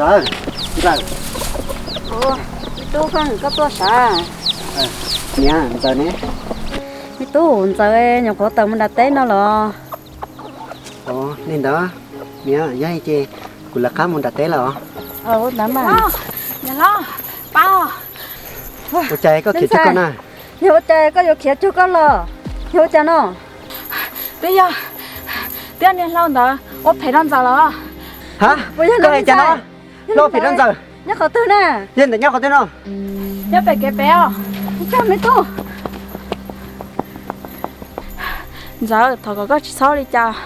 Ntxawm. Me tub Feej, koj tuaj sav? Niam, Ntxawm ne? Me tub, Ntxawm nyuam qhuav tawm mus nram teb no los. Ua li ntawd, niam, yog li ces kuv lawv qab mus nram teb lawm os. Ua ntawd mas. Niam hlob, pab. Ua cas koj khiav cuag koj na? Yog ua cas koj yuav khiav cuag koj los? Yog ua cas no? Twb yog, twb yog niam hlob ntawd ua phem rau Ntxawm los. Ha? Puas yog koj hais cas no? Hlob phem rau Ntxawm nyob qhov twg na? Yog ntawm nyob qhov twg no? Nyob pem kev pem os. Ua cas me tub? Ntxawm, thov kom koj tsis txhob ua li cas.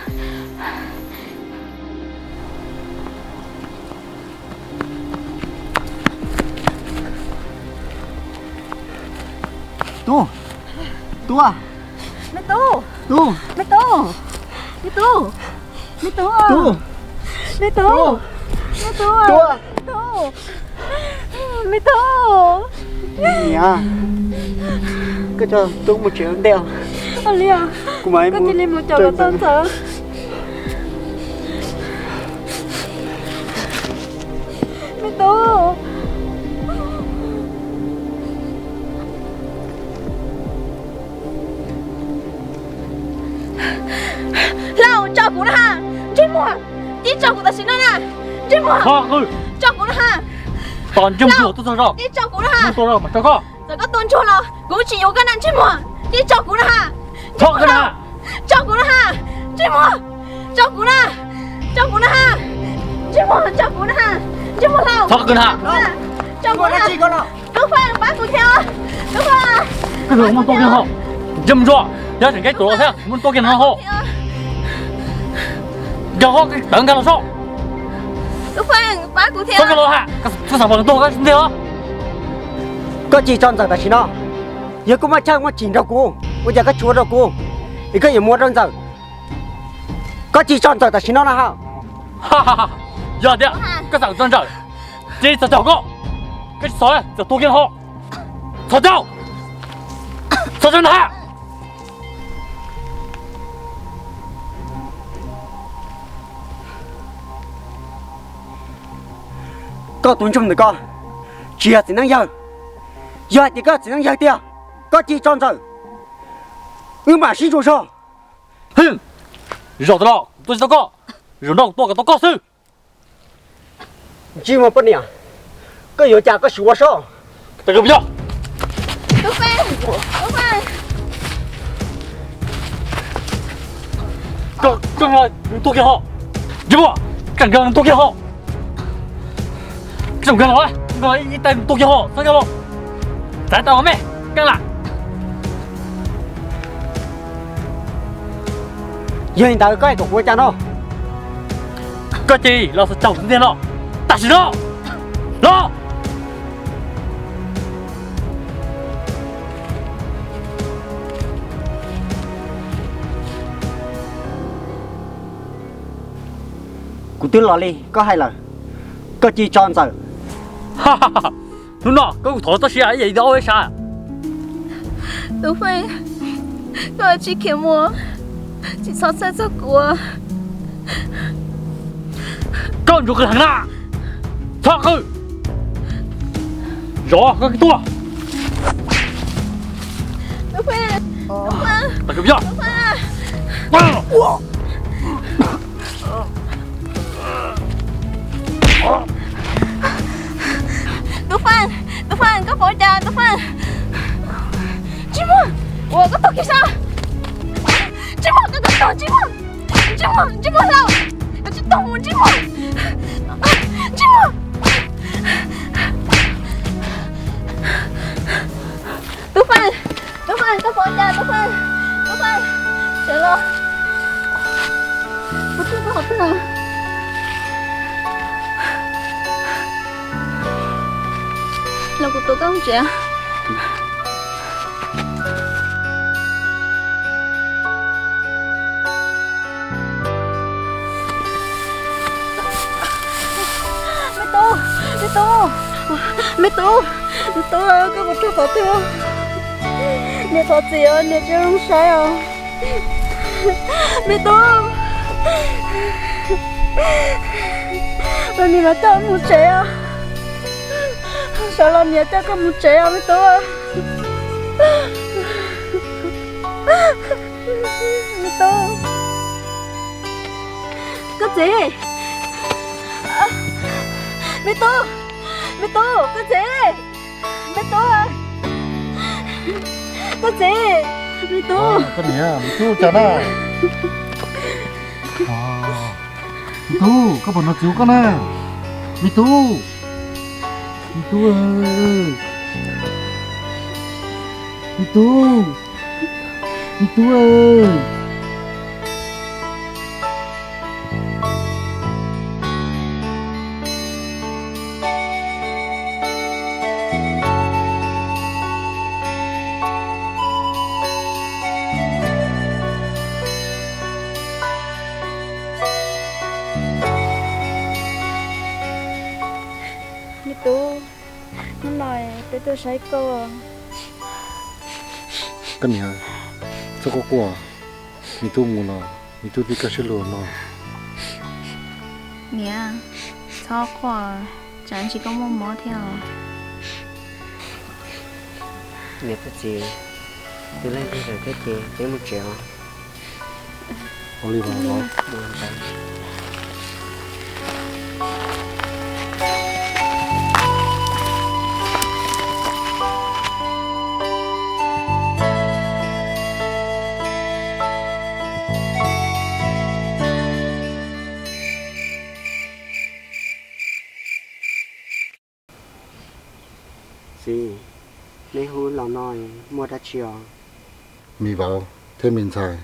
Tub, tub, me tub, tub, me tub, me tub, me tub, tub, me tub, me tub, tub, me tub. Niam, koj coj tub mus tsev ua ntej os. Ua li os, kuv mam li mus coj los tau Ntxawm. Me tub. Hlau, tso kuv na ha! Ntsej muag! Tib tso kuv tam sim no na! Ntsej muag! Tso kuv na ha! Tos ntsej muag tuaj txog zog, tib tso kuv na ha! Txawm koj tua ntsuag los kuv tsis yuav koj na ntsej muag! Tib tso kuv na ha! Tso kuv na ha! Ntsej muag! Tso kuv na! Tso kuv na ha! Ntsej muag, tso kuv na ha! Ntsej muag hlau! Tso kuv na! Tub Feej, pab kuv thiab! Tub Feej! Koj muaj tua kiag hauv, ntsej muag, yog tseem kev tuaj thiab muaj tua kiag no hauv. Yog hauv tawv nkag los saib. Tub Feej, pab kuv thiab! Koj los ha, koj xav pom nws tuag koj nteg os. Koj cia li tso Ntxawm tam sim no. Yog koj muaj chaw muaj chim nrog kuv, ua cas koj tsis ua rau kuv, es koj yuav mus ua rau Ntxawm? Koj cia li tso Ntxawm tam sim no na ha. Yog tias koj xav tso Ntxawm, cia li txhos caug koj. Koj tsis txhos, txawm tua kiag hauv. Txhos caug, txhos caug na ha. Koj tus ntsuag ntawm koj tsis yog txiv neej yawg. Yog hais tias koj txiv neej yawg tiag, koj cia li tso Ntxawm, wb mam sib ntsuas zog. Zaum tas los kuv tua tsis tau koj, zaum no kuv tua kom tau koj xwb. Ntsej muag poj niam, koj yuav cas koj sim ua saib. Koj, koj tua kiag hauv. Ntsej muag, koj tua kiag hauv. Koj nkag los, ib tais tua kiag hauv, txhob nkag los. Txav tau me, keej lam. Yog li ntawd koj hais kom kuv ua cas no? Koj cia li los txhos caug kuv nteg no, tam sim no los. Kuv twb los li koj hais lawm, koj cia li tso Ntxawm. Hnub no koj kuj thov txoj sia ib yam li ob peb sab. Tub Feej, koj tsis khiav mus, tsis txhob txhawj txog kuv. Koj ntsuas qw heev na, txhob qw. Zov koj tuaj. Tub Feej, Tub Feej, Tub Feej. Tub Feej, Tub Feej, koj pom cas Tub Feej? Ntsej muag, ua koj tuag kiag saib. Ntsej muag, koj tuag, ntsej muag. Ntsej muag, ntsej muag hlau, koj tsis tuag mus ntsej muag. Ntsej muag. Tub Feej, Tub Feej, koj pom cas Tub Feej? Tub Feej, sawv los. Kuv twb koj qhov twg? Los kuv tuav koj mus tsev. Me tub, me tub, me tub, me tub, koj puas tuag qhov twg? Niam thov txim os, niam tsis zoo saib os. Me tub, Koj niam los coj mus tsev os. Sawv los niam coj koj mus tsev os me tub. Me tub. Koj txiv. Me tub. Me tub, koj txiv. Me tub. Koj txiv. Me tub. Koj niam, me tub cas na? Me tub, koj puas hnov txiv hu koj na? Me tub. Me tub. Me tub. Me tub. Me tub, hnub no peb tuaj saib koj. Koj niam, txhob quaj quaj, me tub mus los me tub tib kaj siab lug no. Niam, txhob quaj, tsam ib ntsis koj muaj mob thiab os. Niam thiab txiv, twb lawm thiab ces peb mus tsev os. Ua li los. Txiv, neb hu los no muaj dab tsi os? Me vauv thiab me ntxhais,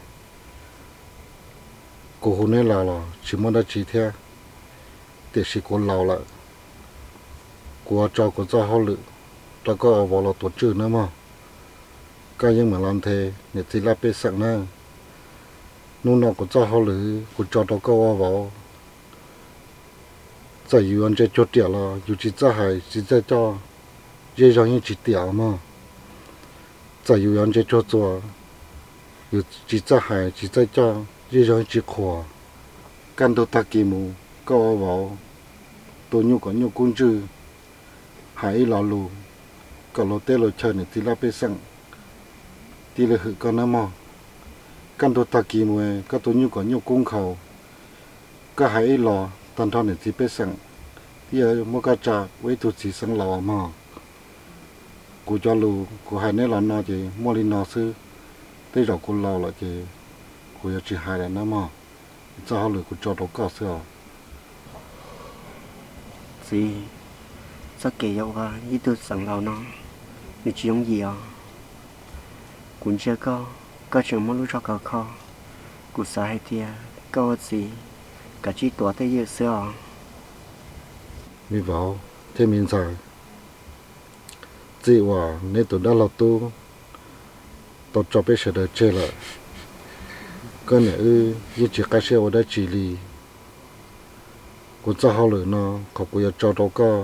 kuv hu neb los los tsis muaj dab tsi thiab, tiam sis kuv laus lawm, kuv yuav tso kuv txoj hauj lwm rau koj ua vauv los tuav tswj nawb mog. Koj yeej meem los nthe niam txiv laj pej xeem nawb. Hnub no kuv txoj hauj lwm kuv tso rau koj ua vauv. Txawm yus yuav ntse cuag riam los yus tsis txawj hais tsis txawj coj, zej zog yeej tsis tiam mog. Txawm yus yuav ntse cuag txuas, yus tsis txawj hais tsis txawj coj, zej zog yeej tsis qhuas. Kaj ntug tag kis mus koj ua vauv, tu nyuj kom nyuj kub ntswj, hais ib lo lus kom luag teb luag chaw niam txiv laj pej xeem tib li hwm koj nawb mog. Kaj ntug tag kis mus koj tu nyuj kom nyuj kub nkhaus, koj hais ib los tag nrho niam txiv pej xeem twb yuav muab koj tsa ua ib tug txiv xeev laus mog. Kuv cov lus kuv hais neb los no ces muaj li no xwb, tej zaum kuv laus lawm ces kuv yuav tsis hais lawm nawb mog. Txoj hauj lwm kuv tso rau koj xwb os. Txiv, txoj kev yuav ua ib tug xeev laus no nws tsis yooj yim os. Kuv ntsia koj, koj tseem muaj lub zog khov kho, kuv xav hais tias koj ua txiv kav tsij tuav tej ywm xwb os. Me vauv thiab me ntxhais, txij uas neb tus dab laug tub tau tso peb sawv daws tseg lawm, koj niam wb yeej tsis qab siab ua dab tsi li. Kuv txoj hauj lwm no qhov kuv yuav tso rau koj,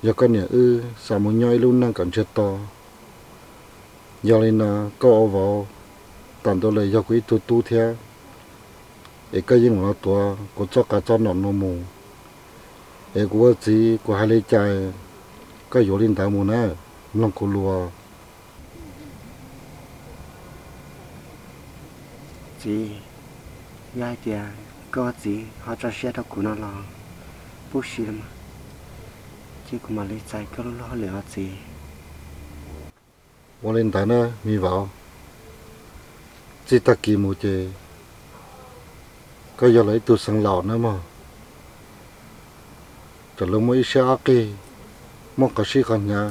yog koj niam wb xav mus nyob ib lub neej kom ntsiag to. Yog li no koj ua vauv, tam ntawd lawm yog kuv ib tug tub thiab, es koj yeej mam los tuav kuv txoj qab txoj nom no mus. Es kuv ua txiv kuv hais li cas koj yuav li ntawd mus na, mloog kuv lus. Txiv, yog hais tias koj ua txiv ho tso siab rau kuv no los pub si los mas, ces kuv mam li txais koj lub luag hauj lwm os txiv. Ua li ntawd na me vauv, txij tag kis mus ces koj yog lawv ib tug xeev laus nawb mog. Txawm luag muaj ib siab ob qig, muaj qhov sib qhov hnyav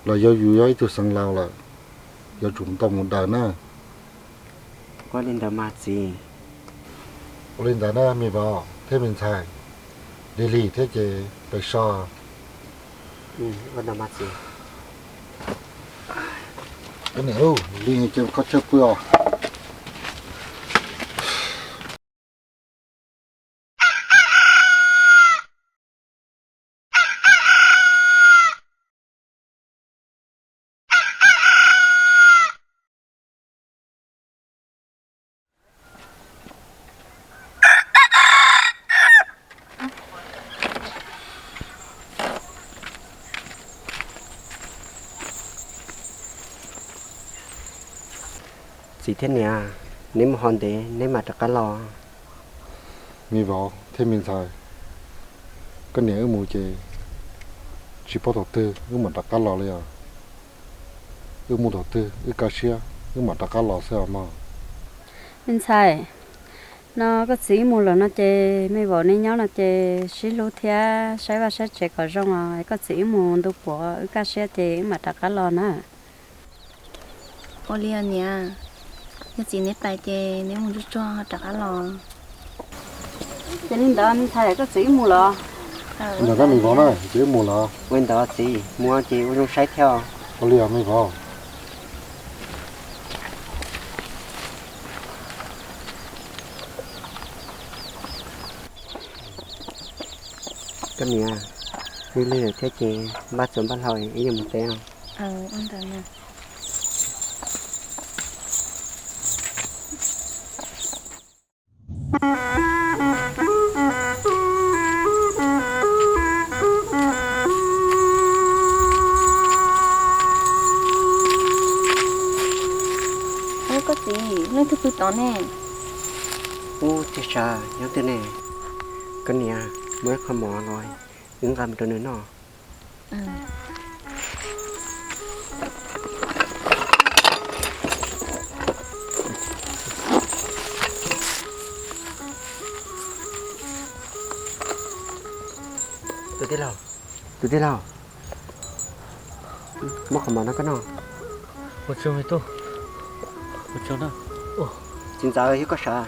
los yog yus yog ib tug xeev laus lawm, yuav tsum tau mus daws na. Ua li ntawd mas txiv. Ua li ntawd na me vauv thiab me ntxhais, lig lig thiab ces pais so. Ua ntawd mas txiv. Koj niam, lig ces koj tshawb pw os. Txiv thiab niam, neb mus hov ntev neb mam rov qab los. Me vauv thiab me ntxhais, koj niam wb mus ces tsis paub thaum twg wb mam rov qab los li os. Wb mus thaum twg wb kaj siab wb mam rov qab los xwb os mog. Me ntxhais, no koj txiv wb mus lawm no ces me vauv neb nyob no ces sib hlub thiab saib vaj saib tsev kom zoo os. Koj txiv wb mus ntu puav wb kaj siab ces wb mam rov qab los na. Ua li os niam, yog txiv neb pais ces neb mus tsuag tsuag rov qab los. Ces li ntawd me ntxhais koj txiv wb mus lawm. Ntawm koj me vauv na, ces wb mus lawm. Ua li ntawd txiv, mus ces ua zoo saib thiab. Ua li os me vauv. Koj niam, lig lig lawm thiab ces npaj txuas npaj hlau wb yuav mus teb os. Ub, koj txiv, leej twg pw tod ne? Ub, txiv, nyob twg ne? Koj niam, muaj ib qho mov los wb nqa mus rau nws noj. Tus tij laug, tus tij laug, muab qhov mov no koj noj. Txiv ntxawm, yog koj sawv.